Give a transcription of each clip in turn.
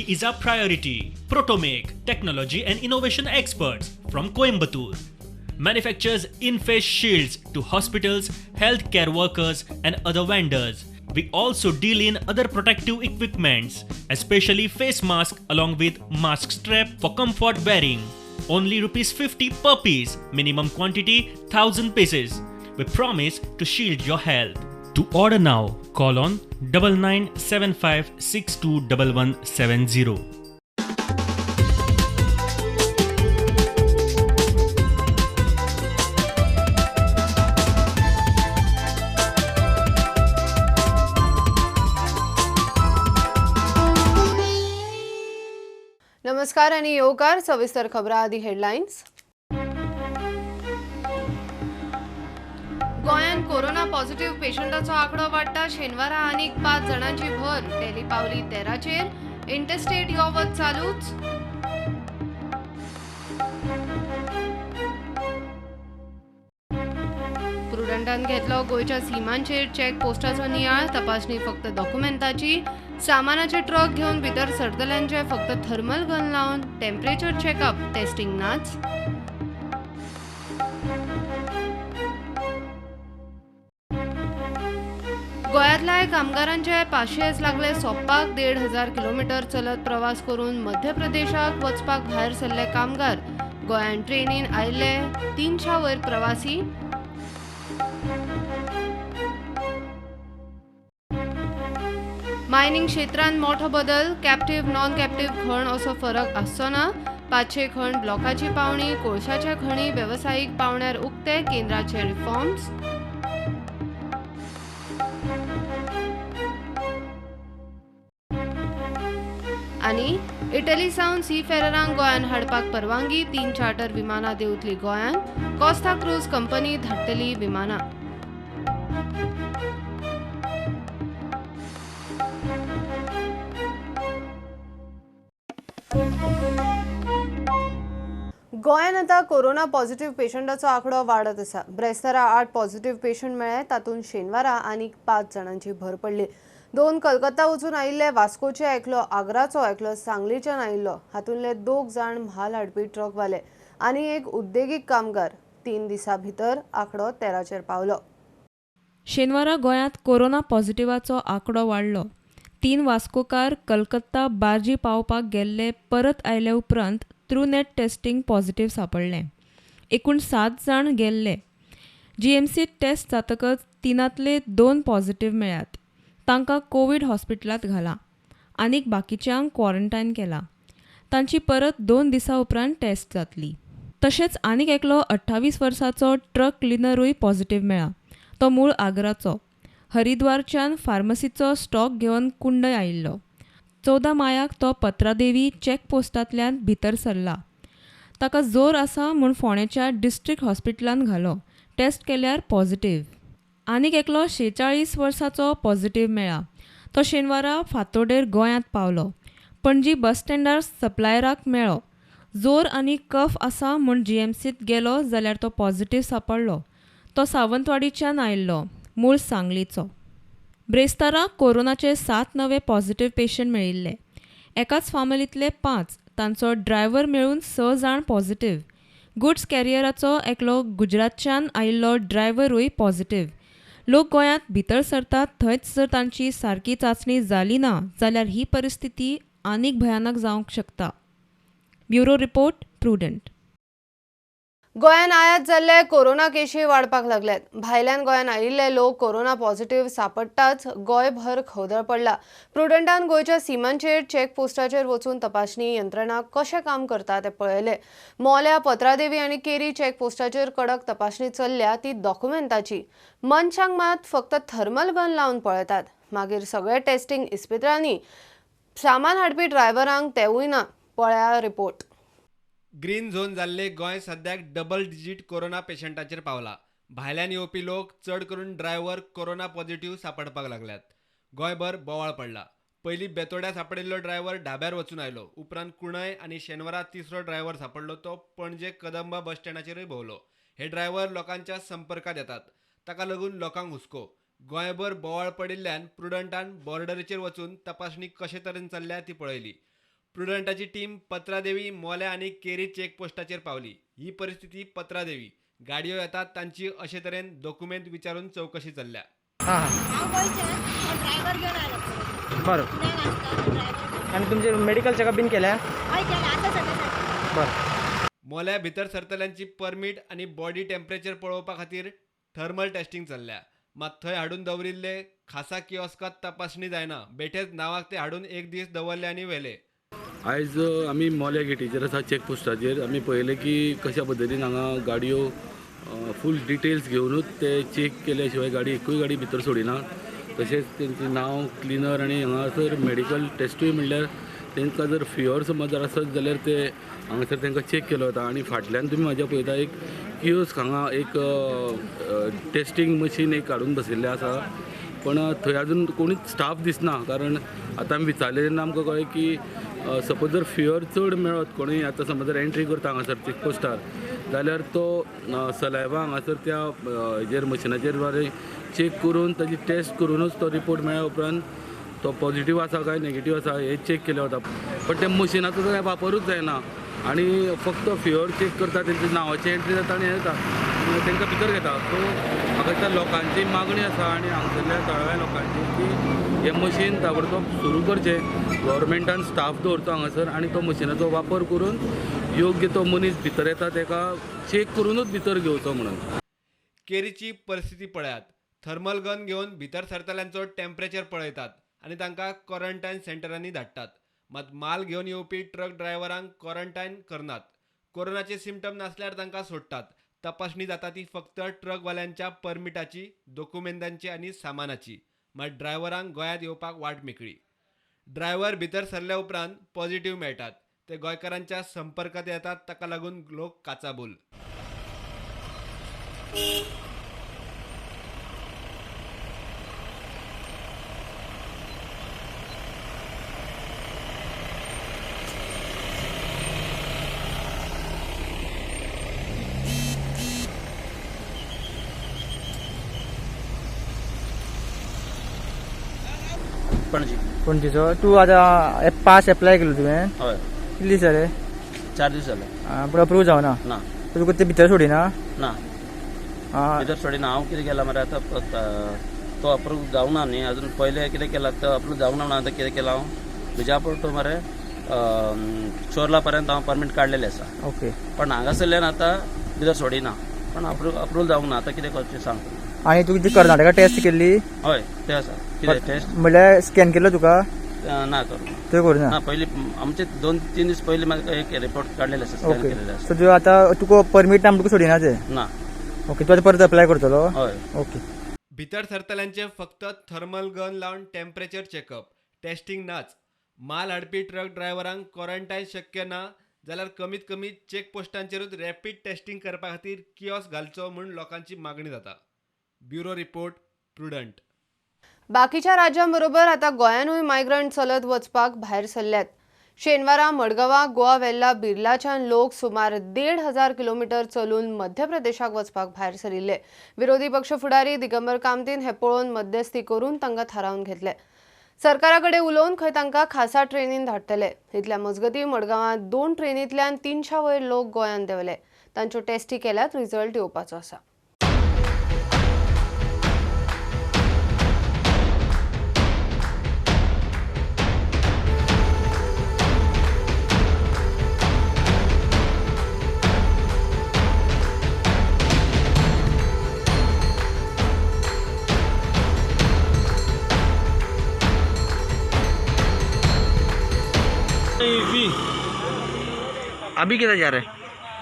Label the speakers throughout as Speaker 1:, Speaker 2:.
Speaker 1: is our priority. Protomake, technology and innovation experts from Coimbatore, manufactures in-face shields to hospitals, healthcare workers and other vendors. We also deal in other protective equipments, especially face mask along with mask strap for comfort wearing. Only rupees 50 per piece, minimum quantity 1000 pieces. We promise to shield your health. To order now, call on 9975621170.
Speaker 2: नमस्कार आणि येवकार. सविस्तर खबरां आदी headlines. गोंयांत corona positive पेशंटाचो आंकडो वाडटा. शेनवारा आनीक 5 जाणांची भर. टॅली पावली 13चेर. इंटरस्टेट यो वच चालूच. प्रुडंटान घेतलो गोंयच्या सिमांचेर चेक पोस्टाचो नियाळ. तपासणी फक्त डॉक्युमेंटाची. सामानाचे ट्रक घेवन भितर सरतल्यांचे फक्त थर्मल गन लावन टेम्परेचर चेकअप, टेस्टिंग नाच. गोंयांतल्या कामगारांचे पाशियेस लागले सोंपपाक. 1500 किलोमिटर चलत प्रवास करून मध्य प्रदेशाक वचपाक भायर सरले कामगार. गोंयांत ट्रेनीन आयिल्ले 300 वयर प्रवासी. मायनिंग क्षेत्रांत मोठो बदल. कॅप्टिव्ह नॉन कॅप्टिव्ह खण असो फरक आसचो ना. 500 खण ब्लॉकाची पावणी, कोळशाच्या खणी वेवसायीक पावण्यार उक्ते. केंद्राचे रिफॉर्म्स. आनी इटली सावन सीफेररांक गोंयांत हाडपाक परवानगी. 3 चार्टर विमानां देंवतली गोंयांत. कोस्ता क्रूज कंपनी धाडटली विमानां. गोंयांत आतां कोरोना पॉझिटिव्ह पेशंटाचो आंकडो वाडत आसा. ब्रेस्तारा 8 पॉझिटिव्ह पेशंट मेळ्ळे. तातूंत शेनवारा आनीक 5 जाणांची भर पडली. 2 कलकत्ता वचून आयिल्ले वास्कोचे, एकलो आग्राचो, एकलो सांगलीच्यान आयिल्लो. हातूंतले 2 जाण म्हाल हाडपी ट्रकवाले आनी एक उद्देगीक कामगार. 3 दिसां भितर आंकडो 13चेर पावलो.
Speaker 3: शेनवारा गोंयांत कोरोना पॉझिटिव्हाचो आंकडो वाडलो. 3 वास्कोकार कलकत्ता बार्जी पावपाक गेल्ले परत आयले उपरांत ट्रूनेट टेस्टिंग पॉझिटिव्ह सापडलें. एकूण 7 जाण गेल्ले. जीएमसीत टेस्ट जातकच 3तले 2 पॉझिटिव्ह मेळ्ळ्यात. तांकां कोवीड हॉस्पिटलांत घाला आनीक बाकीच्यांक क्वॉरंटायन केला. तांची परत 2 दिसां उपरांत टेस्ट जातली. तशेंच आनीक एकलो 28 वर्सांचो ट्रक क्लिनरूय पॉझिटिव्ह मेळ्ळा. तो मूळ आग्राचो. हरिद्वारच्यान फार्मसीचो स्टॉक घेवन कुंडय आयिल्लो. 14 मायाक तो पत्रादेवी चेक पोस्टांतल्यान भितर सरला. ताका जोर आसा म्हूण फोंडेच्या डिस्ट्रिक्ट हॉस्पिटलांत घालो. टेस्ट केल्यार पॉझिटिव्ह. आनीक एकलो 46 वर्सांचो पॉझिटिव्ह मेळ्ळा. तो शेनवारा फातोडेर गोंयांत पावलो. पणजी बस स्टँडार सप्लायराक मेळ्ळो. जोर आनी कफ आसा म्हूण जीएमसीत गेलो जाल्यार तो पॉझिटिव्ह सापडलो. तो सावंतवाडीच्यान आयिल्लो, मूळ सांगलीचो. ब्रेस्तारा कोरोनाचे 7 नवे पॉझिटिव्ह पेशंट मेळिल्ले. एकाच फामिलींतले 5, तांचो ड्रायव्हर मेळून 6 जाण पॉझिटिव्ह. गुड्स कॅरियराचो एकलो गुजरातच्यान आयिल्लो ड्रायव्हरूय पॉझिटिव्ह. लोक गोंयांत भितर सरतात थंयच जर तांची सारकी चांचणी जाली ना जाल्यार ही परिस्थिती आनीक भयानक जावंक शकता. Bureau report, Prudent.
Speaker 2: गोंयांत आयात जाल्ले कोरोना केशी वाडपाक लागल्यात. भायल्यान गोंयांत आयिल्ले लोक कोरोना पॉझिटिव्ह सापडटाच गोंयभर खवदळ पडला. प्रुडंटान गोंयच्या सिमांचेर चेक पोस्टाचेर वचून तपासणी यंत्रणा कशें काम करता तें पळयलें. मोल्या, पत्रादेवी आनी केरी चेक पोस्टाचेर कडक तपासणी चल्ल्या ती डॉक्युमेंटाची. मनशांक मात फक्त थर्मल गन लावन पळयतात. मागीर सगळे टेस्टिंग इस्पितळांनी. सामान हाडपी ड्रायव्हरांक तेवूय ना. पळया रिपोर्ट.
Speaker 4: ग्रीन झोन जाल्ले गोंय सद्याक डबल डिजीट कोरोना पेशंटाचेर पावला. भायल्यान येवपी लोक चड करून ड्रायव्हर कोरोना पॉझिटिव्ह सापडपाक लागल्यात. गोंयभर बोवाळ पडला. पयलीं बेतोड्या सापडिल्लो ड्रायव्हर ढाब्यार वचून आयलो. उपरांत कुणय आनी शेनवारा तिसरो ड्रायव्हर सापडलो तो पणजे कदंबा बस स्टँडाचेरूय भोंवलो. हे ड्रायव्हर लोकांच्या संपर्कात येतात, ताका लागून लोकांक हुस्को. गोंयभर बोवाळ पडिल्ल्यान प्रुडंटान बॉर्डरीचेर वचून तपासणी कशे तरेन चल्ल्या ती पळयली. प्रुडंटाची टीम पत्रादेवी, मोल्या आनी केरी चेकपोस्टाचेर पावली. ही परिस्थिती पत्रादेवी. गाडयो येतात तांची अशे तरेन दोकुमेंत विचारून चवकशी चल्ल्या.
Speaker 5: हांव गोंयचें, हांव ड्रायव्हर घेवन आयला.
Speaker 6: बरं.
Speaker 5: कित्याक आसता ड्रायव्हर.
Speaker 6: आनी तुमचे मेडिकल चेकअप बीन केल्या?
Speaker 5: हय केलें, आतां सद्या.
Speaker 6: बरं.
Speaker 4: मोल्या भितर सरतल्यांची परमीट आनी बॉडी टेम्परेचर पळोवपा खातीर थर्मल टेस्टिंग चल्ल्या. मात थंय हाडून दवरिल्ले खासा किओस्कात तपासणी जायना. बेठेच नांवाक ते हाडून एक दीस दवरले आनी व्हेले.
Speaker 7: आयज आमी मोल्या गेटीचेर आसा, चेकपोस्टाचेर. आमी पळयलें की कशा पद्दतीन हांगा गाडयो फूल डिटेल्स घेवनूच ते चेक केल्या शिवाय गाडी एकूय गाडी भितर सोडिना. तशेंच तेंचें नांव, क्लिनर आनी हांगासर मेडिकल टेस्टूय म्हणल्यार तांकां जर फिवर समज जर आसत जाल्यार ते हांगासर तांकां चेक केलो वता. आनी फाटल्यान तुमी म्हाज्या पळयता एक कियोस्क, हांगा एक टेस्टींग मशीन एक हाडून बसयल्लें आसा, पण थंय अजून कोणीच स्टाफ दिसना. कारण आतां आमी विचारलें तेन्ना आमकां कळ्ळें की सपोज जर फिवर चड मेळत कोणूय आतां समज जर एंट्री करता हांगासर चेकपोस्टार जाल्यार तो सलायवा हांगासर त्या हेजेर मशिनाचेर बरें चेक करून ताजी टेस्ट करुनूच तो रिपोर्ट मेळ्ळ्या उपरांत तो पॉझिटिव्ह आसा काय नेगेटिव्ह आसा हें चेक केलें वता. पण त्या मशिनाचो कांय वापरूच जायना आनी फक्त फिवर चेक करता, तेंच्या नांवाची एंट्री जाता आनी हें जाता, तांकां भितर घेता. सो म्हाका दिसता लोकांची मागणी आसा आनी हांगसरल्या थळाव्या लोकांची की हें मशीन ताबडतोब सुरू करचें, गव्हर्मेंटान स्टाफ दवरचो हांगासर आनी तो मशिनाचो वापर करून योग्य तो मनीस भितर येता ताका चेक करुनूच भितर घेवचो म्हणून.
Speaker 4: केरीची परिस्थिती पळयात. थर्मल गन घेवन भितर सरतल्यांचो टेम्परेचर पळयतात आनी तांकां क्वॉरंटायन सेंटरांनी धाडटात. मात माल घेवन येवपी ट्रक ड्रायव्हरांक क्वॉरंटायन करनात. कोरोनाचे सिमटम नासल्यार तांकां सोडटात. तपासणी जाता ती फक्त ट्रकवाल्यांच्या परमिटाची, दोकुमेंतांची आनी सामानाची. मात ड्रायव्हरांक गोंयांत येवपाक वाट मेकळी. ड्रायव्हर भितर सरल्या उपरांत पॉझिटिव्ह मेळटात. ते गोंयकारांच्या संपर्कात येतात, ताका लागून लोक काचाबूल.
Speaker 8: पणजी.
Speaker 6: पणजीचो. तूं आतां पास एप्लाय केलो तुवें?
Speaker 8: हय.
Speaker 6: कितले दीस जाले?
Speaker 8: 4 दीस जाले.
Speaker 6: पूण अप्रूव जावना?
Speaker 8: ना.
Speaker 6: तुका ते भितर सोडिना?
Speaker 8: ना, भितर सोडिना. हांव कितें केलां मरे आतां तो अप्रूव जावना न्ही अजून. पयलें कितें केलां तो अप्रूव जावना म्हणून आतां कितें केलां हांव बिजापूर टू मरे चोर्ला पर्यंत हांव परमीट काडलेलें आसा.
Speaker 6: ओके.
Speaker 8: पण हांगासरल्यान आतां भितर सोडिना, पण अप्रूव जावंक ना. आतां कितें करचें सांग.
Speaker 6: आनी तुजी ती कर्नाटका टेस्ट केल्ली?
Speaker 8: हय तें आसा. कितें टेस्ट
Speaker 6: म्हणल्यार स्कॅन केल्लो तुका?
Speaker 8: ना करूं
Speaker 6: तुवें करूं ना?
Speaker 8: ना, पयलीं आमचे 2-3 दीस पयलीं म्हाका एक रिपोर्ट काडलेले आसा, स्कॅन केलेले आसा.
Speaker 6: सो तुवें आतां तुका परमीट ना म्हणटकूच सोडिना ते?
Speaker 8: ना.
Speaker 6: ओके, तूं आतां परत अप्लाय करतलो?
Speaker 8: हय.
Speaker 6: ओके.
Speaker 4: भितर सरतल्यांचे फक्त थर्मल गन लावन टेम्परेचर चेकअप, टेस्टिंग नाच. माल हाडपी ट्रक ड्रायव्हरांक क्वॉरंटायन शक्य ना जाल्यार कमीत कमी चेकपोस्टांचेरूच रॅपीड टेस्टिंग करपा खातीर किओस्क घालचो म्हूण लोकांची मागणी जाता. Bureau report, Prudent.
Speaker 2: बाकीच्या राज्यांबरोबर आतां गोंयानूय मायग्रंट चलत वचपाक भायर सरल्यात. शेनवारा मडगांवा गोवा वेल्ला बिर्लाच्यान लोक सुमार 1,500 किलोमिटर चलून मध्य प्रदेशाक वचपाक भायर सरिल्ले. विरोधी पक्ष फुडारी दिगंबर कामतीन हे पळोवन मध्यस्थी करून तांकां थारावन घेतले. सरकारा कडेन उलोवन खंय तांकां खासा ट्रेनीन धाडटले. इतल्या मजगतीं मडगांवांत 2 ट्रेनींतल्यान 300 वयर लोक गोंयांत देंवले. तांच्यो टेस्टी केल्यात, रिजल्ट येवपाचो आसा.
Speaker 6: अभी किधर जा रहे हैं?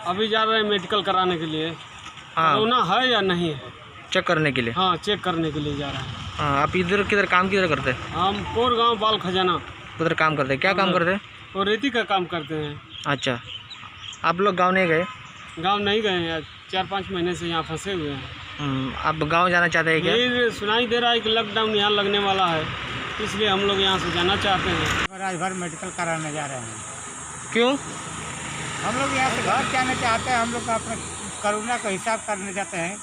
Speaker 9: अभी जा रहे हैं मेडिकल कराने के लिए।
Speaker 6: हाँ।
Speaker 9: कोरोना है या नहीं है
Speaker 6: चेक करने के लिए।
Speaker 9: हाँ, चेक करने के लिए जा रहे हैं।
Speaker 6: हाँ, आप इधर किधर काम किधर करते हैं?
Speaker 9: हम कोर गांव बाल खजाना
Speaker 6: उधर काम करते हैं। क्या काम करते हैं?
Speaker 9: वो रेती का काम करते हैं।
Speaker 6: अच्छा, आप लोग गाँव नहीं गए?
Speaker 9: गाँव नहीं गए हैं, 4-5 महीने से यहाँ फंसे हुए हैं।
Speaker 6: आप गाँव जाना चाहते हैं क्या?
Speaker 9: ये सुनाई दे रहा है कि लॉकडाउन यहाँ लगने वाला है, इसलिए हम लोग यहाँ से जाना चाहते हैं।
Speaker 10: रात भर मेडिकल कराने जा रहे हैं।
Speaker 6: क्यों?
Speaker 10: हम लोग यहाँ से घर जाना चाहते हैं। हम लोग अपने कोरोना का हिसाब करने जाते हैं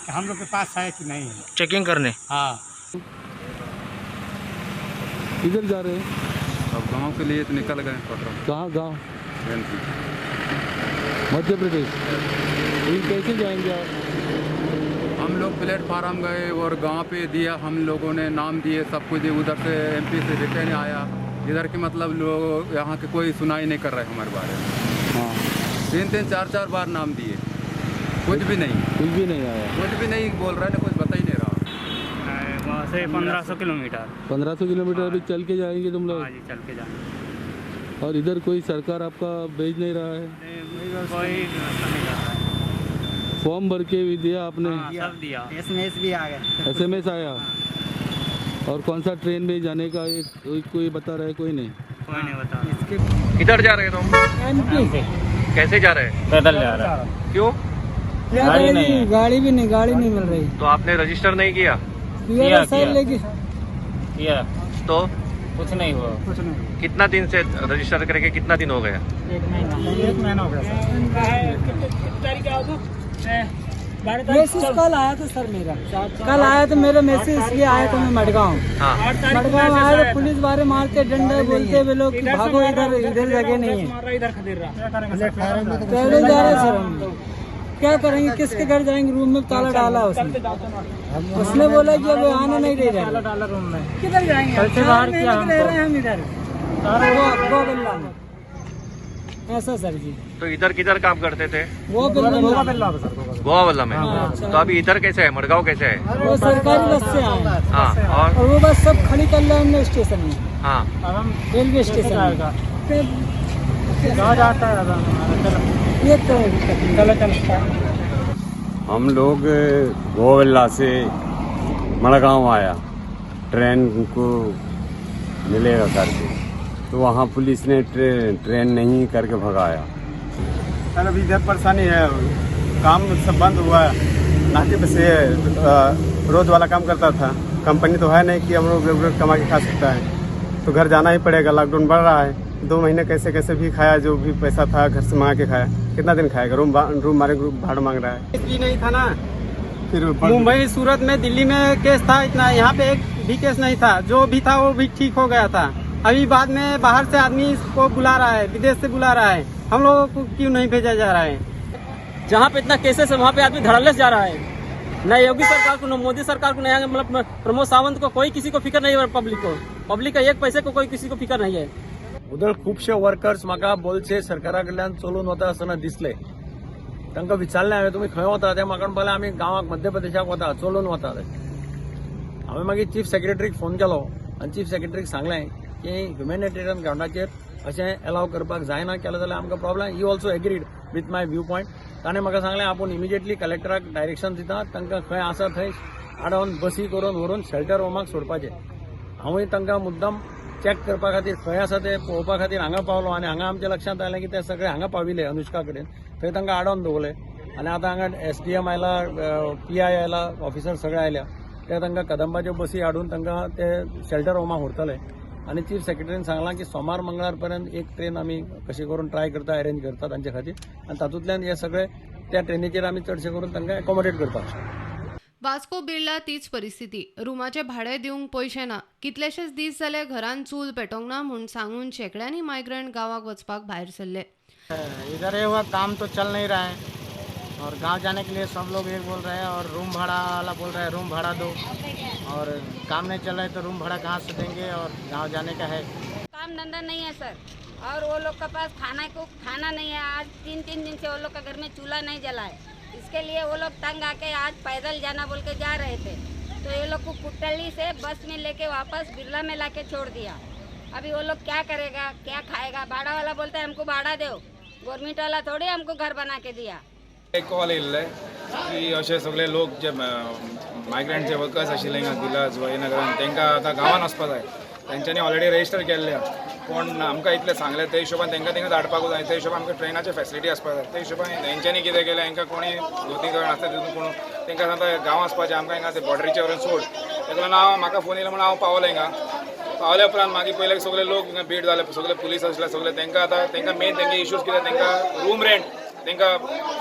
Speaker 10: कि हम लोग के पास है कि नहीं है,
Speaker 6: चेकिंग करने।
Speaker 10: हाँ।
Speaker 7: किधर जा रहे हैं?
Speaker 11: अब गांव के लिए तो निकल गए पकड़ो।
Speaker 7: कहाँ गाँव?
Speaker 11: एमपी।
Speaker 7: मध्य प्रदेश। फिर कैसे जाएंगे आप?
Speaker 11: हम लोग प्लेटफार्म गए और गांव पे दिया हम लोगों ने, नाम दिए, सब कुछ दिए। उधर से एमपी से रिटर्न आया, इधर के मतलब लोग यहाँ के कोई सुनाई नहीं कर रहे हमारे बारे में।
Speaker 7: हाँ।
Speaker 11: 3-3 4-4 बार नाम दिए, कुछ भी नहीं,
Speaker 7: कुछ भी नहीं आया,
Speaker 11: कुछ भी नहीं बोल रहा है ना, कुछ बता ही नहीं रहा।
Speaker 9: वहाँ से 1500 किलोमीटर।
Speaker 7: 1500 किलोमीटर अभी चल के जाएंगे तुम लोग?
Speaker 9: हाँ जी, चल के जाएंगे।
Speaker 7: और इधर कोई सरकार आपका भेज नहीं रहा है?
Speaker 9: कोई व्यवस्था नहीं कर रहा है।
Speaker 7: फॉर्म भर के भी दिया आपने?
Speaker 9: हाँ, सब दिया।
Speaker 12: एसएमएस भी आ गया।
Speaker 7: एसएमएस आया। और कौन सा ट्रेन में जाने का एक कोई बता रहा है? कोई नहीं,
Speaker 9: कोई नहीं बता।
Speaker 13: किधर जा रहे हो तुम?
Speaker 12: एमपी।
Speaker 13: कैसे जा रहे हैं?
Speaker 9: पैदल जा रहे हैं।
Speaker 13: क्यों?
Speaker 12: गाड़ी नहीं, गाड़ी भी नहीं, गाड़ी नहीं मिल रही।
Speaker 13: तो आपने रजिस्टर नहीं किया?
Speaker 12: किया सर, लेकिन
Speaker 9: किया
Speaker 13: तो
Speaker 9: कुछ नहीं हुआ।
Speaker 12: कुछ नहीं।
Speaker 13: कितना दिन से रजिस्टर करके कितना दिन हो गया?
Speaker 12: एक महीना हो गया सर। मैसेज कल आया था सर मेरा, कल आया तो मेरा मैसेज इसलिए आया था, मैं मडगांव।
Speaker 13: हाँ।
Speaker 12: मडगांव आया तो पुलिस वाले मारते डंडा, बोलते वे लोग कि भागो इधर, इधर जगह नहीं है। पैदल जा रहे सर हम, क्या करेंगे, किसके घर जाएंगे? रूम में ताला डाला उसने, उसने बोला कि अब आने नहीं दे रहे।
Speaker 9: रूम में
Speaker 12: किधर जाएंगे?
Speaker 9: कल से बाहर किया
Speaker 12: रह रहे हैं हम इधर गोबिल्ला में, ऐसा सर जी।
Speaker 13: तो इधर किधर काम करते थे?
Speaker 12: वो बिल्ला,
Speaker 13: गोवा वल्ला में। तो अभी इधर कैसे है, मडगांव कैसे है?
Speaker 12: वो सरकारी बस से आए।
Speaker 13: हाँ, और
Speaker 12: वो बस सब खड़ी कर लिया हमने स्टेशन में।
Speaker 13: हाँ,
Speaker 12: रेलवे स्टेशन में।
Speaker 9: जाता है
Speaker 12: ये तो
Speaker 9: चलो चलो।
Speaker 14: हम लोग गोविल्ला से मड़गांव आया, ट्रेन को मिलेगा करके, तो वहाँ पुलिस ने ट्रेन नहीं करके भगाया।
Speaker 15: सर अभी इधर परेशानी है, काम सब बंद हुआ है, नाके पे से रोज वाला काम करता था, कंपनी तो है नहीं कि हम लोग रेगुलर कमा के खा सकता है, तो घर जाना ही पड़ेगा। लॉकडाउन बढ़ रहा है, 2 महीने कैसे कैसे भी खाया, जो भी पैसा था घर से मंगा के खाया, कितना दिन खाएगा? रूम मारे भाड़ा मांग रहा है।
Speaker 16: भी नहीं था ना
Speaker 15: फिर
Speaker 16: मुंबई, सूरत में, दिल्ली में केस था इतना, यहाँ पे एक भी केस नहीं था, जो भी था वो भी ठीक हो गया था। अभी बाद में बाहर से आदमी को बुला रहा है, विदेश से बुला रहा है, हम लोगों को क्यों नहीं भेजा जा रहा है?
Speaker 17: जहाँ पे इतना केसेस है वहाँ पे आदमी धड़ल्ले से जा रहा है। न योगी सरकार को, न मोदी सरकार को, न मतलब प्रमोद सावंत को, कोई किसी को फिक्र नहीं है। पब्लिक को, पब्लिक का एक पैसे को कोई किसी को फिक्र नहीं है।
Speaker 18: उधर खुबशे वर्कर्स म्हाका बोलचे सरकारा कडल्यान चलून वता आसतना दिसले। तांकां विचारलें हांवें, तुमी खंय वता? ते म्हाका म्हणपाक लागले आमी गांवाक मध्य प्रदेशाक वता, चलून वता। हांवें मागीर चीफ सेक्रेटरीक फोन केलो आनी चीफ सेक्रेटरीक सांगलें की ह्युमॅनिटेरियन ग्रावंडाचेर अशें एलाव करपाक जायना, केलें जाल्यार आमकां problem. He also agreed with my view point. ताणें म्हाका सांगलें आपूण इमिजिएटली कलेक्टराक डायरेक्शन दिता, तांकां खंय आसा थंय आडोवन बसी करून व्हरून शेल्टर होमाक सोडपाचें। हांवूय तांकां मुद्दम चॅक करपा खातीर खंय आसा ते पळोवपा खातीर हांगा पावलो आनी हांगा आमच्या लक्षांत आयलें की ते सगळे हांगा पाविल्ले अनुष्का कडेन, थंय तांकां आडोवन दवरले आनी आतां हांगा एसडीएम आयला, पीआय आयला, ऑफिसर सगळे आयल्या, ते तांकां कदंबाच्यो बसी हाडून तांकां ते शेल्टर होमाक व्हरतले। आनी चीफ सेक्रेटरीन सांगलां की सोमार मंगळार पर्यंत एक ट्रेन आमी कशें करून ट्राय करता, अरेंज करता तांचे खातीर आनी तातूंतल्यान हे सगळे त्या ट्रेनीचेर आमी चडशे करून तांकां एकोमोडेट करता।
Speaker 2: वास्को बिर्ला तीच परिस्थिती। रुमाचे भाडे दिवंक पयशे ना, कितलेशेच दीस जाले घरान चूल पेटोवंक ना म्हूण सांगून शेंकड्यांनी मायग्रंट गांवाक वचपाक भायर सरले।
Speaker 19: इधर ये हुआ काम तो चल नहीं रहा है और गांव जाने के लिए सब लोग एक बोल रहे हैं और रूम भाड़ा वाला बोल रहा है रूम भाड़ा दो, और काम नहीं चल रहा है तो रूम भाड़ा कहाँ से देंगे और गांव जाने का है।
Speaker 5: काम धंधा नहीं है सर, और वो लोग के पास खाना को खाना नहीं है। आज 3-3 दिन से वो लोग का घर में चूल्हा नहीं जला है, इसके लिए वो लोग तंग आके आज पैदल जाना बोल के जा रहे थे, तो ये लोग को कुट्टली से बस में लेके वापस बिरला में लाके छोड़ दिया। अभी वो लोग क्या करेगा, क्या खाएगा? भाड़ा वाला बोलता है हमको भाड़ा दो, गवर्नमेंट वाला थोड़ी हमको घर बना के दिया।
Speaker 20: एक कॉल येयल्ले की अशे सगळे लोक जे मायग्रंट जे वर्कर्स आशिल्ले हिंगा बिर्ला जुवारी तांकां आतां गांवान वचपा जाय, तेंच्यांनी ऑलरेडी रजिस्टर केल्ले, पूण आमकां इतलें सांगलें ते हिशोबान तांकां थिंगा धाडपाकूच जाय, ते हिशोबान आमकां ट्रेनाची फेसिलिटी आसपाक जाय, ते हिशोबान तेंच्यांनी कितें केलें, हांकां कोणी गोतीकरण आसता तितून कोण तांकां सांगता गांवां वचपाचें, आमकां हिंगा ते बॉर्डरीचेर व्हरून सोड। ताका लागून हांव म्हाका फोन येयलो म्हणून हांव पावलो हिंगा। पावल्या उपरांत मागीर पयले सगळे लोक हिंगा भीड जाले, सगळे पुलीस आसले, सगळे तांकां आतां तांकां मेन तेंगे इश्यूज कितें, तांकां रूम रेंट तांकां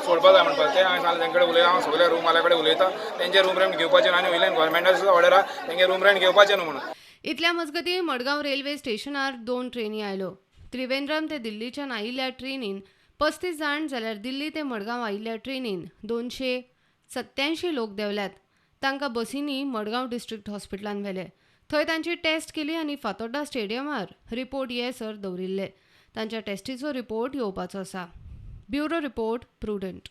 Speaker 20: सोडपा जाय म्हणपाक तें हांवें सांगलें। तेंचे कडेन उलयलां हांव, सगळे रूम वाल्या कडेन उलयता, तेंचे रूम रेंट घेवपाचें न्हू आनी वयल्यान गव्हर्मेंटाची सुद्दां ऑर्डर आहा तेंगे रूम रेंट घेवपाचें न्हू म्हणून।
Speaker 2: इतल्या मजगतीं मडगांव रेल्वे स्टेशनार 2 ट्रेनी आयल्यो. त्रिवेंद्रम ते दिल्लीच्यान आयिल्ल्या ट्रेनीन 35 जाण जाल्यार दिल्ली ते मडगांव आयिल्ल्या ट्रेनीन 287 लोक देंवल्यात. तांकां बसींनी मडगांव डिस्ट्रिक्ट हॉस्पिटलान व्हेले. थंय तांची टेस्ट केली आनी फातोड्डा स्टेडियमार रिपोर्ट येसर दवरिल्ले. तांच्या टेस्टीचो रिपोर्ट येवपाचो आसा. Bureau report, Prudent.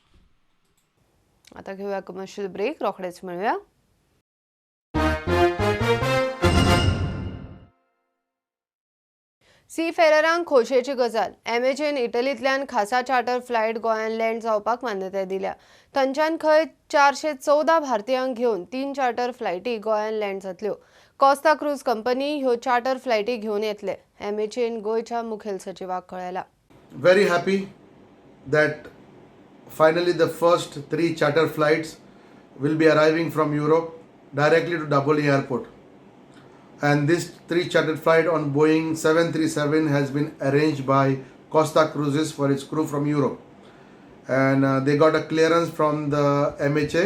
Speaker 2: आता घेऊया कमर्शियल ब्रेक, रोखडेच मेळुया. सी फेररांक खोशयेची गजाल. एमएचएन इटलींतल्यान खासा चार्टर फ्लायट गोंयांत लँड जावपाक मान्यताय दिल्या. थंयच्यान खंय 414 भारतीयांक घेवन 3 चार्टर फ्लायटी गोंयांत लँड जातल्यो. कोस्ता क्रूज कंपनी ह्यो चार्टर फ्लायटी घेवन येतले. एमएचएन गोंयच्या मुखेल सचिवाक कळयला.
Speaker 21: Very happy that finally the first 3 charter flights will be arriving from Europe directly to Dabolim Airport. And this 3 chartered flight on Boeing 737 has been arranged by Costa Cruises for its crew from Europe. And they got a clearance from the MHA,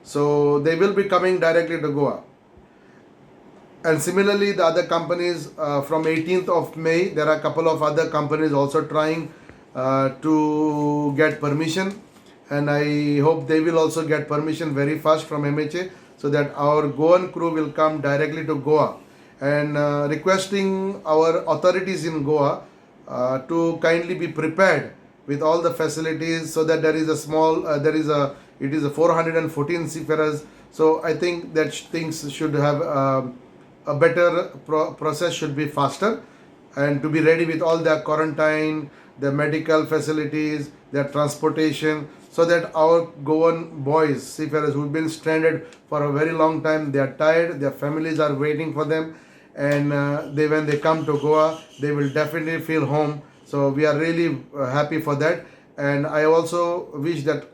Speaker 21: so they will be coming directly to Goa. And similarly, the other companies from 18th of May, there are a couple of other companies also trying to get permission. And I hope they will also get permission very fast from MHA, so that our Goan crew will come directly to Goa. And requesting our authorities in Goa to kindly be prepared with all the facilities, so that there is a small, it is a 414 seafarers. So I think that things should have a better process, should be faster, and to be ready with all their quarantine, their medical facilities, their transportation, so that our Goan boys, seafarers who've been stranded for a very long time, they are tired, their families are waiting for them, and when they come to Goa, they will definitely feel home. So we are really happy for that. And I also wish that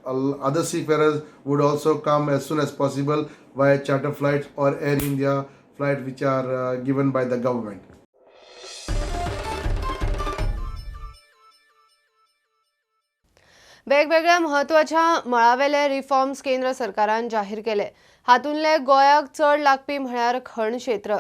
Speaker 21: other seafarers would also come as soon as possible via charter flights or Air India flight, which are given by the government.
Speaker 2: वेगवेगळ्या म्हत्वाच्या मळावेले reforms केंद्र सरकारान जाहीर केले. हातूंतले गोंयाक चड लागपी म्हळ्यार खण क्षेत्र.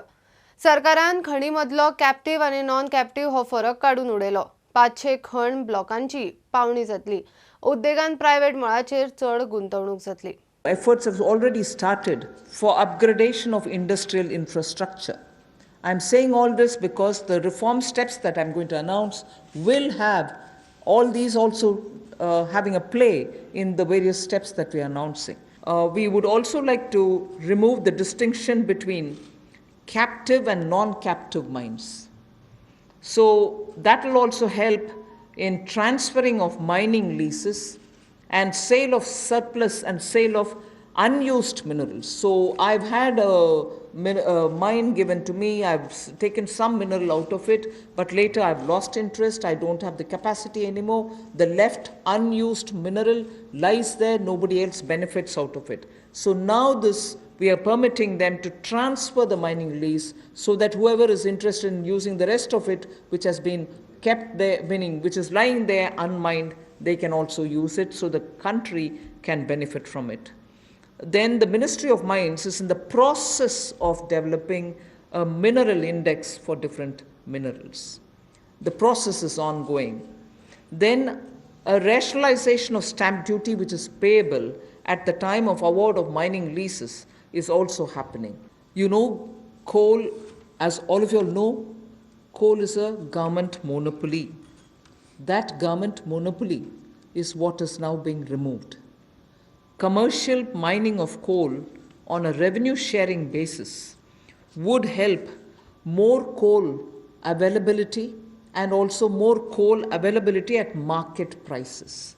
Speaker 2: सरकारान खणी मदलो कॅप्टीव आनी नॉन कॅप्टीव हो फरक काडून उडयलो. 500 खण ब्लॉकांची पावणी जातली. उद्देगान प्रायव्हेट मळाचेर चड गुंतवणूक जातली.
Speaker 22: Efforts have already started for upgradation of industrial infrastructure. I am saying all this because the reform steps that I am going to announce will have all these also having a play in the various steps that we are announcing. We would also like to remove the distinction between captive and non-captive mines. So that will also help in transferring of mining leases and sale of surplus and sale of unused minerals. So I've had a mine given to me, I've taken some mineral out of it, but later I've lost interest, I don't have the capacity anymore. The left unused mineral lies there, nobody else benefits out of it. So now this, we are permitting them to transfer the mining lease so that whoever is interested in using the rest of it, which has been kept there, meaning which is lying there unmined, they can also use it, so the country can benefit from it. Then the Ministry of Mines is in the process of developing a mineral index for different minerals. The process is ongoing. Then a rationalization of stamp duty, which is payable at the time of award of mining leases, is also happening. You know, coal, as all of you all know, coal is a government monopoly. That government monopoly is what is now being removed. Commercial mining of coal on a revenue sharing basis would help more coal availability and also more coal availability at market prices.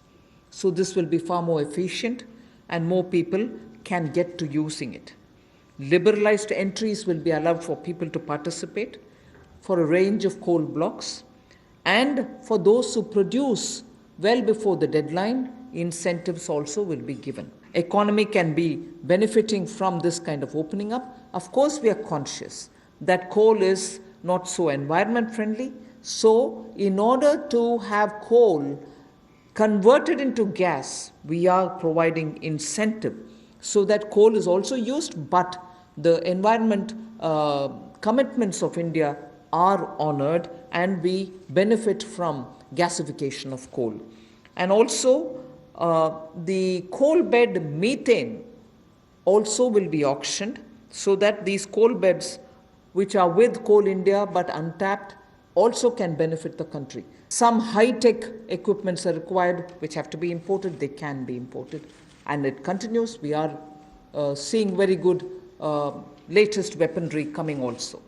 Speaker 22: So this will be far more efficient and more people can get to using it. Liberalized entries will be allowed for people to participate for a range of coal blocks, and for those who produce well before the deadline, incentives also will be given. Economy can be benefiting from this kind of opening up. Of course, we are conscious that coal is not so environment friendly. So in order to have coal converted into gas, we are providing incentive so that coal is also used, but the environment commitments of India are honored and we benefit from gasification of coal. And also, the coal bed methane also will be auctioned so that these coal beds, which are with Coal India but untapped, also can benefit the country. Some high-tech equipments are required which have to be imported. They can be imported. And it continues. We are seeing very good latest weaponry coming also.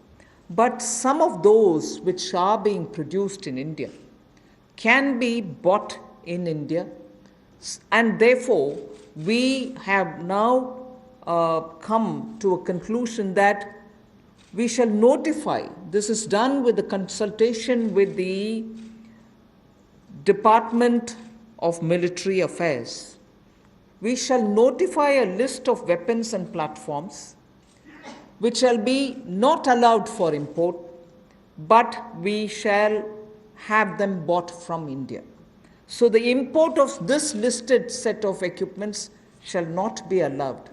Speaker 22: But some of those which are being produced in India can be bought in India, and therefore we have now come to a conclusion that we shall notify. This is done with the consultation with the Department of Military Affairs. We shall notify a list of weapons and platforms which shall be not allowed for import, but we shall have them bought from India. So the import of this listed set of equipments shall not be allowed.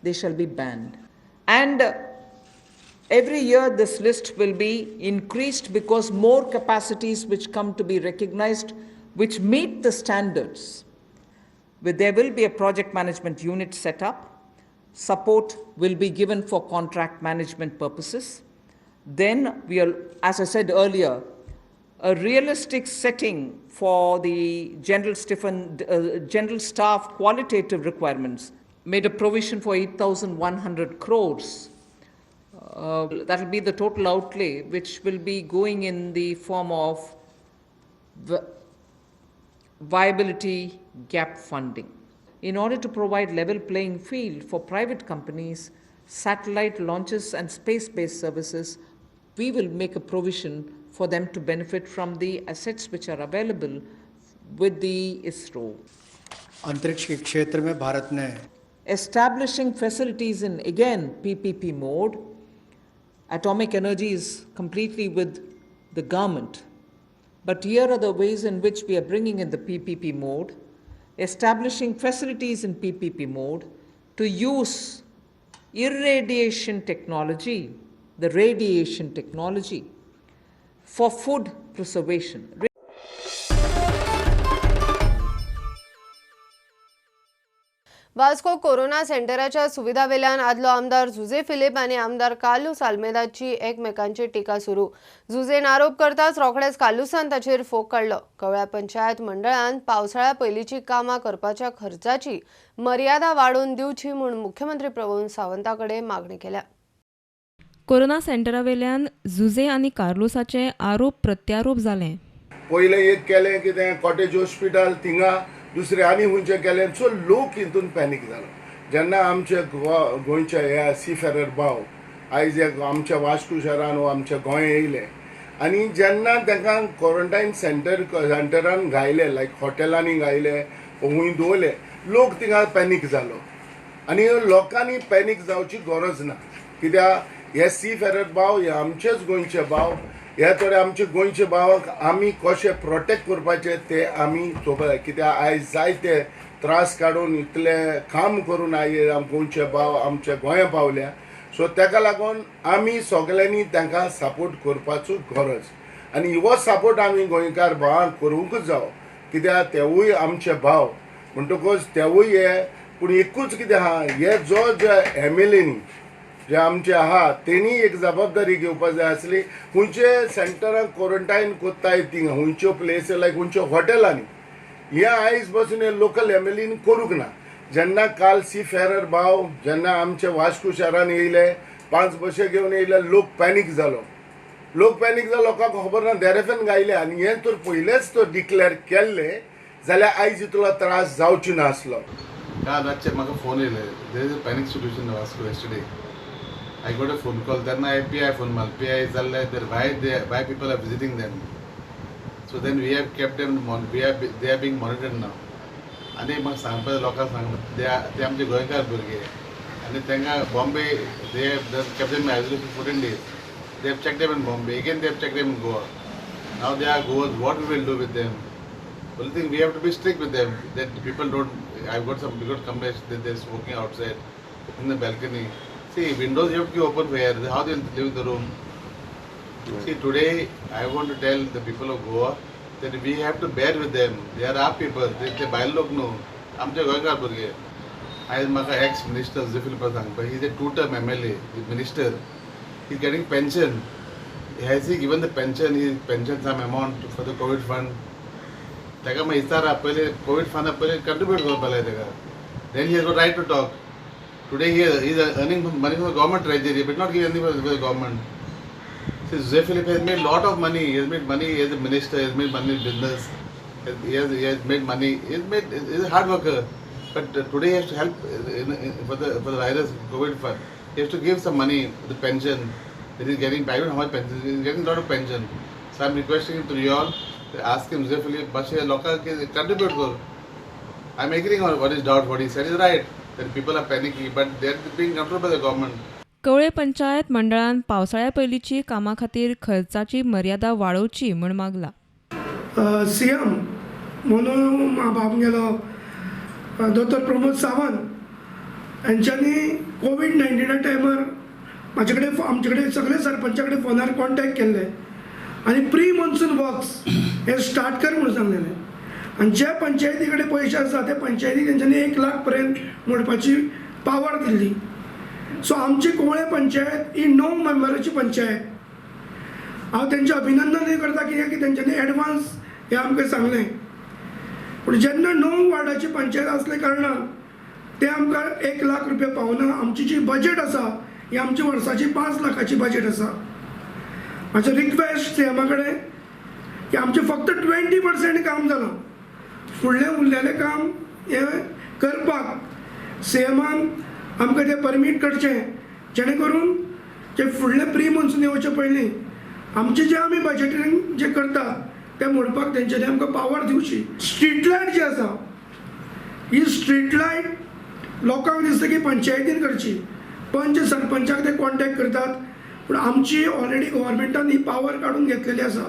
Speaker 22: They shall be banned. And every year this list will be increased because more capacities which come to be recognized, which meet the standards. There will be a project management unit set up. Support will be given for contract management purposes. Then we are, as I said earlier, a realistic setting for the general staff qualitative requirements made a provision for 8,100 crores. That will be the total outlay, which will be going in the form of viability gap funding. In order to provide level playing field for private companies, satellite launches and space-based services, we will make a provision for them to benefit from the assets which are available with the ISRO.
Speaker 1: अंतरिक्ष K क्षेत्र में भारत ने
Speaker 22: establishing facilities in, again, PPP mode. Atomic energy is completely with the government. But here are the ways in which we are bringing in the PPP mode, establishing facilities in PPP mode to use irradiation technology, the radiation technology, for food preservation.
Speaker 2: Vasco corona सेंटराच्या सुविधावेल्यान आदलो आमदार जुझे फिलीप आनी आमदार कार्लुस आल्मेदाची एकमेकांची टिका सुरू. जुझेन आरोप करताच रोखडेच कार्लुसान ताचेर फोग काडलो. कवळ्या पंचायत मंडळान पावसाळ्या पयलींची कामां करपाच्या खर्चाची मर्यादा वाडोवन दिवची म्हूण मुख्यमंत्री प्रमोद सावंता कडेन मागणी केल्या.
Speaker 3: कोरोना सेंटरावेल्यान जुझे आनी कार्लुसाचे आरोप प्रत्यारोप जाले.
Speaker 23: पयलें एक केलें कितें कॉटेज हॉस्पिटल थिंगा, दुसरे आनी खंयचे केले, सो लोक हितून पॅनीक जालो. जेन्ना आमचे गोंयचे हे सी फेरर भाव आयज आमच्या वास्को शहरान वो आमच्या गोंय येयले आनी जेन्ना तांकां क्वॉरंटायन सेंटरान घायले, लायक हॉटेलांनी घायले, खंय दवरले, लोक थिंगा पॅनीक जालो. आनी लोकांनी पॅनीक जावची गरज ना, कित्याक हे सी फेरर भाव हे आमचेच गोंयचे भाव, हे थोडे आमचे गोंयचे भावाक आमी कशे प्रोटेक्ट करपाचे ते आमी चोवपाक जाय. कित्याक आयज जायते त्रास काडून इतले काम करून आयज गोंयचे भाव आमच्या गोंया पावल्या. सो ताका लागून आमी सगल्यांनी तांकां सपोर्ट करपाचो गरज आनी हो सपोर्ट आमी गोंयकार भावांक करूंकच जावो, कित्याक तेवूय आमचे भाव म्हणटकूच तेवूय हे. पूण एकूच कितें आहा, हे जो जे एम एल एनी जे आमचे आहा तेणी एक जबाबदारी घेवपाक जाय आसली. खंयचे सेंटराक क्वॉरंटायन कोत्ताय थिंगा, खंयच्यो प्लेस लायक खंयच्यो हॉटेलांनी, हे आयज बसून हे लोकल एम एल एन करूंक ना. जेन्ना काल सी फेरर भाव जेन्ना आमचे वास्को शहरान येयले, 5 बशे घेवन येयले, लोक पॅनीक जालो. लोक पॅनीक जालो, लोकांक खबर ना, देरेफेन गायले. आनी हें तर पयलेंच तर डिक्लेर केल्लें जाल्यार आयज इतलो त्रास जावचो नासलो.
Speaker 24: काल रातचे म्हाका फोन येयले, there is a panic situation in Vasco yesterday. I got a phone call. Then I PI phone mal. PI is there. Why people are visiting them? So then we have kept them. They are being monitored now. आनी म्हाका सांगपा लोकांक सांगता ते आमचे गोंयकार भुरगे आनी तांकां Bombay they have kept them in isolation 14 days. They have checked them in Bombay. Again they have checked them in Goa. Now they are Goans. What we will do with them? Only thing we have to be strict with them that people don't. I've got some good complaints that they're smoking outside in the balcony. See, windows you have to keep open for air. How they live in the room? See, today I want to tell the people of Goa that we have to bear with them. They are our people. ते भायले लोक न्हू, आमचे गोंयकार भुरगे. आयज म्हाका ex minister Jose Filipe सांगपा, he is a 2 term MLA, minister, he is getting pension. Has he given the pension, he pension some amount for the COVID fund? ताका मागीर विचारा पयलीं कोवीड फंडा पयलीं कंट्रिब्यूट करपाक लाय ताका. Then he has got right to talk. Today he is earning money from the government treasury but not giving anything for the government. See, Jose Philip has made lot of money. He has made money as a minister, he has made money in business, he has made money, he is a hard worker. But today he has to help for the virus, COVID fund. He has to give some money, the pension that he is getting. I don't know how much pension, he is getting a lot of pension. So I am requesting him to you all, ask him, Jose Philip, मातशें लोकांक contribute कर. I am agreeing on what is doubt, what he said is right, that people are panicking, but they are being controlled by the government.
Speaker 3: Kavlem panchayat मंडळान पावसाळ्या पयलींची कामां खातीर खर्चाची मर्यादा वाडोवची म्हूण मागला.
Speaker 4: सीएम म्हणून आमगेलो दोतोर प्रमोद सावंत हांच्यांनी कोवीड 19 टायमार म्हाजे कडेन आमचे कडेन सगळे सरपंचा कडेन फोनार कॉन्टेक्ट केल्ले आनी प्री मॉन्सून वर्क्स हे स्टार्ट कर म्हणून सांगलेलें. आनी ज्या पंचायती कडेन पयशे आसा त्या पंचायती तेंच्यांनी 1 लाख पर्यंत मोडपाची पावर दिल्ली. सो आमची कोवळे पंचायत ही 9 मेंबराची पंचायत. हांव तेंचें अभिनंदनूय करता कित्याक की तेंच्यांनी एडवान्स हें आमकां सांगलें. पूण जेन्ना 9 वार्डाची पंचायत आसल्या कारणान ते आमकां 1 लाख रुपया पावना. आमची जी बजेट आसा ही आमची वर्साची 5 लाखाची बजेट आसा. म्हाजें रिक्वेस्ट सीएमा कडेन की आमचें फक्त 20% काम जालां, फुडलें उरलेलें काम हें करपाक सीएमान आमकां तें परमीट करचें, जेणे करून जे फुडलें प्री मॉन्सून येवचे पयलीं आमचें जें आमी बजेटींग जें करता तें मोडपाक तेंच्यांनी आमकां पावर दिवची. स्ट्रीट लायट जी आसा ही स्ट्रीट लायट लोकांक दिसता की पंचायतीन करची, पंच सरपंचाक ते कॉन्टेक्ट करतात, पूण आमची ऑलरेडी गव्हर्मेंटान ही पावर काडून घेतलेली आसा.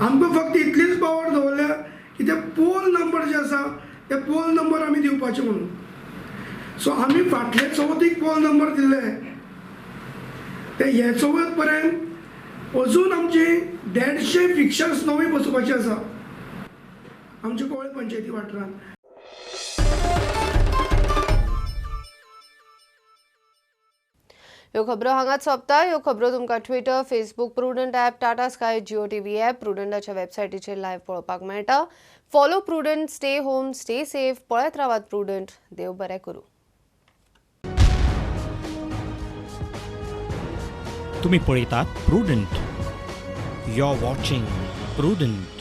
Speaker 4: आमकां फक्त इतलीच पावर दवरल्या की ते पोल नंबर जे आसा ते पोल नंबर आमी दिवपाचे म्हणून. सो आमी फाटले चवथीक पोल नंबर दिल्ले ते हे चवथ पर्यंत अजून आमची 150 फिक्शर्स नवी बसोवपाची आसा आमच्या कोवळे पंचायती वाठारांत.
Speaker 2: ह्यो खबरो हांगाच सोंपता. ह्यो खबरो तुमकां Twitter, Facebook, Prudent app, Tata Sky, Jio TV app, प्रुडंटाच्या वेबसायटीचेर लायव्ह पळोवपाक मेळटा. Follow Prudent, stay home, stay safe. पळयत रावात प्रुडंट. देव बरें करूं.
Speaker 6: तुम्ही पळयतात Prudent. You are watching Prudent.